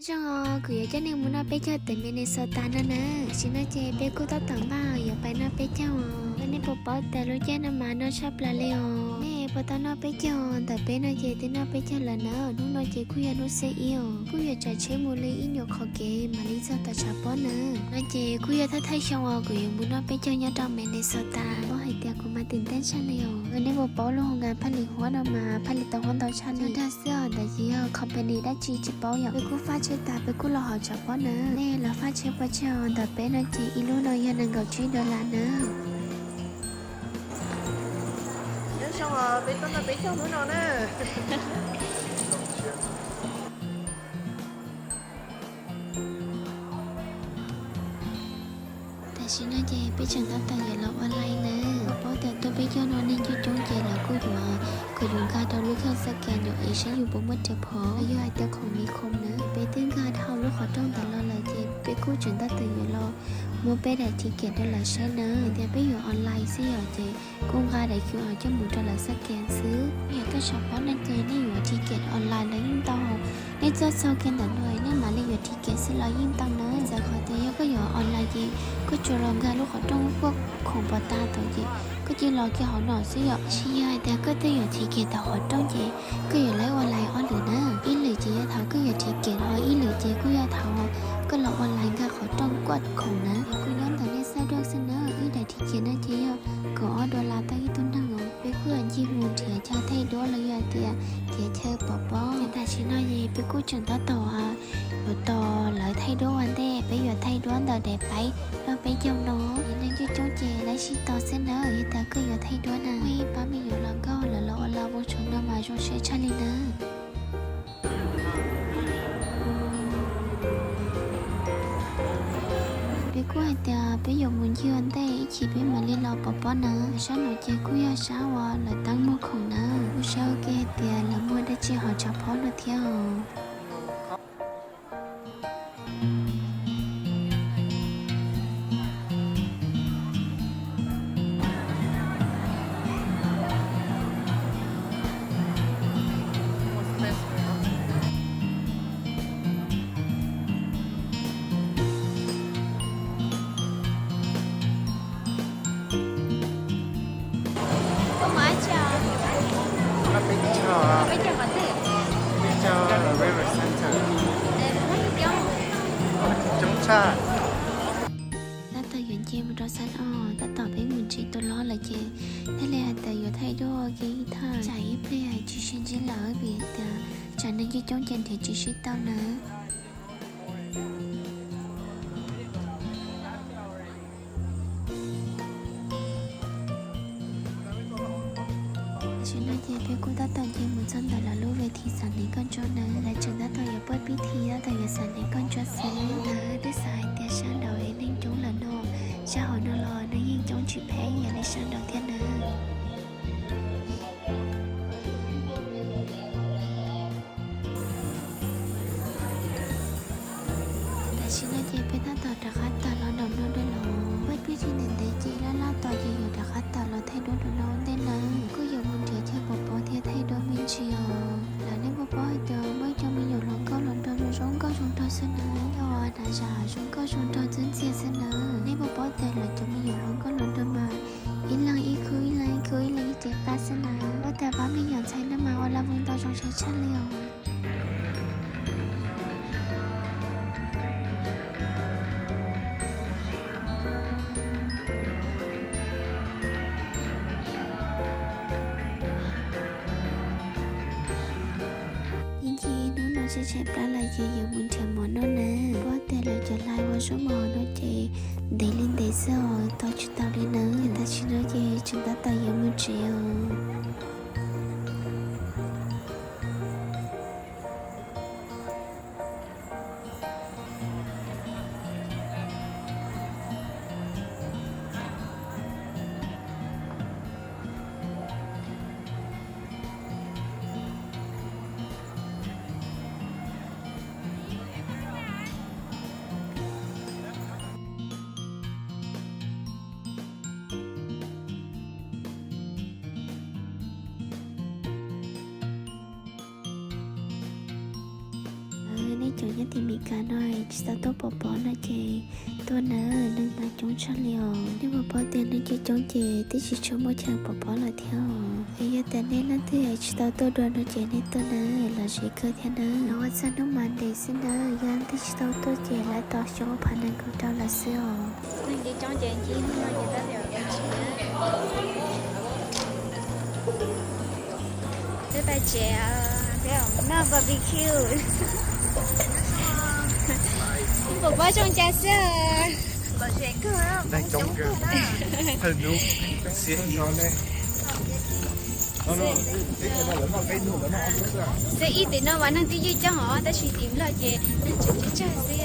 Zoo os, kuv yuav coj nej mus noj peb caug tim Minnesota no na. Tam sim no ces peb kuj tab tom npaj yuav pais noj peb caug os. Nej puas paub tias lub caij no mas noj tshaj plaws li os. Nej puas tau noj peb caug? Ntawm peb no ces twb noj peb caug lawm na. Hnub no ces kuj yog hnub xiab ib os, kuj yuav tsav tsheb mus li ib nyuag qhov kev mam li txog tom tshav pob na. No ces kuj yog thawj thawj xyoo uas kuv yuav mus noj peb caug nyob rau Minnesota. Paub hais tias kuv mas tim nteej tshaj li os. Nej puas paub lub hoo nkas phaj lis huab no mas phaj lis tau huab ntau tshaj li. Dag xwb os, ntawd ces yog company dab tsi tsis paub yom. Peb kuj faj tsheb tas peb kuj los hauv tshav pob na. Nej los faj tsheb pov tseg os, ntawm peb no ces ib lub no yog nees nkaum tsib dollar na. Nyob zoo os, peb tuaj noj peb caug hnub no na. Tam sim no ces peb tseem tab tom yuav los online na. Paub tias tuaj peb caug no neeg coob coob ces lawv kuj yuav kom yus nkag rau lub thawj xab kem nyom es saib yus puas muaj riam phom los yog hais tias khoom mi khoom na. Peb twb nkag dhau lub qhov rooj ntawd los lawm ces peb kuj tseem tab tom yuav los muab peb daim ticket rau lawv saib na. Hais tias peb yuav online xwb yom ces kuj nqa daim Q R coj mus rau lawv xab kem xwb. Yog tuaj tshav pob no ces nej yuav ticket online los yeej tau. Nej txog txog kiag ntawm no nej mam li yuav ticket xwb los yeej tau na. Txawm qhov tias yog koj yuav online ces koj tsuas los nkag lub qhov rooj kuaj khoom pov tas tod ces koj cia li los kiag hauv no xwb yom. Tab sis yog hais tias koj twb yuav ticket tau qhov rooj ces koj yuav laib online ob lwm na. Ib lwm ces yog thaum koj yuav ticket, ho ib lwm ces kuj yog thaum koj los online nkag qhov rooj kuaj khoom na. Kuv nyob ntawm nej xab duaj xwb na, ib daim ticket no ces yog kaum ob dollar tau ib tug neeg os. Peb kuj yuav ncig mus nrhiav chaw thaij duab los yog tias nrhiav chaw pov pob. Ces tam sim no ces peb kuj tseem tab tom yuav tos lawv thaij duab ua ntej, peb yuav thaij duab ntawm daim paib noj peb caug no. Ces neeg coob coob ces laib sib tos xwb na, yog tias koj yuav thaij duab na. Muaj ib pab me nyuam hluas nkauj lawv los ua la voos saum no mas zoo siab tshaj li na. Peb kuj hais tias peb yuav mus ncig ua ntej ib chim peb mam li los pov pob na. Sab no ces kuj yog sab uas lawv teeb muag khoom na. Kuj saib ua ke hais tias lawv muag dab tsi hauv tshav pob no thiab os. Peb caug River Center. Coob tshaj. Tab tom yuav nce mus rau xab os, tab tom peb mus ntsib tus hlob lawm ces thiaj li hais tias yuav thaij duab ua ke ib thaj, tsam ib pliag tsis sib ntsib lawm vim tias tsam neeg coob coob ces nrhiav tsis sib tau na. Tam sim no ces peb kuj tab tom nce mus txog ntawm lawv lub ves thib xam nees koj ntsuab na, lawv tseem tab tom yuav pab pib thi tab tom yuav xam nees koj ntsuab xwb. Lawv twb xav hais tias sab nraud es neeg coob lawm no, sab hauv no los neeg yeej coob tsis phem ib yam li sab nraud thiab na. Tam sim no ces peb tab tom rov qab tawm los nraum no dua los, peb pib tsis ntev ntev ces laj laj tos ces yuav rov qab tawm los thaij duab nraum no ua ntej lawm. Kuj yuav mus nrhiav chaw pov pob thiab thaij duab me ntsis os. Lawv nej puas paub hais tias muaj ib co me nyuam hluas nkauj hluas nraug zoo zoo nkauj zoo nraug xwb na, yog hnav zam zoo nkauj zoo nraug ntxwb ntxiag xwb na. Nej puas paub tias lawv cov me nyuam hluas nkauj hluas nraug mas ib leeg ib khub ib leeg ib khub ib leeg ib cev paj xwb na. Ua cas pab me nyuam ntxhais no mas ua la voos ntau zoo siab tshaj li os. Yeej hnub no tshaib tshaib plab lawm ces yuav mus nrhiav mov noj na. Paub tias lawv cov hlais ua zaub mov no ces ntev li ntev xwb os, tos tsis tau li na. Tam sim no ces tseem tab tom yuav mus tsev os. tim Meskas no tsis tau tuaj pov pob no ces tuaj nawb, neeg mas coob tshaj li os. Nej puas paub tias neeg coob coob ces twb tsis tshua muaj chaw pov pob lawm thiab os. Es yog tias nej leej twg tsis tau tuaj dua no ces nej tuaj nawb, lom zem kawg thiab nawb. Los ua txog hnub Monday xwb nawb, yog leej twg tsis tau tuaj ces lawv tau xyoo ua phav nees nkaum rau lawm xwb os. Neeg coob coob ces ncig hnub no ces tab tom pais tsev. Twb pais tsev, peb noj barbecue. Pom pob zoo cas xwb. Lom zem kawg. Xav ib tim no mas neeg twb yeej coob os, tab sis tim Nplog ces neeg tseem tsawg tsawg xwb.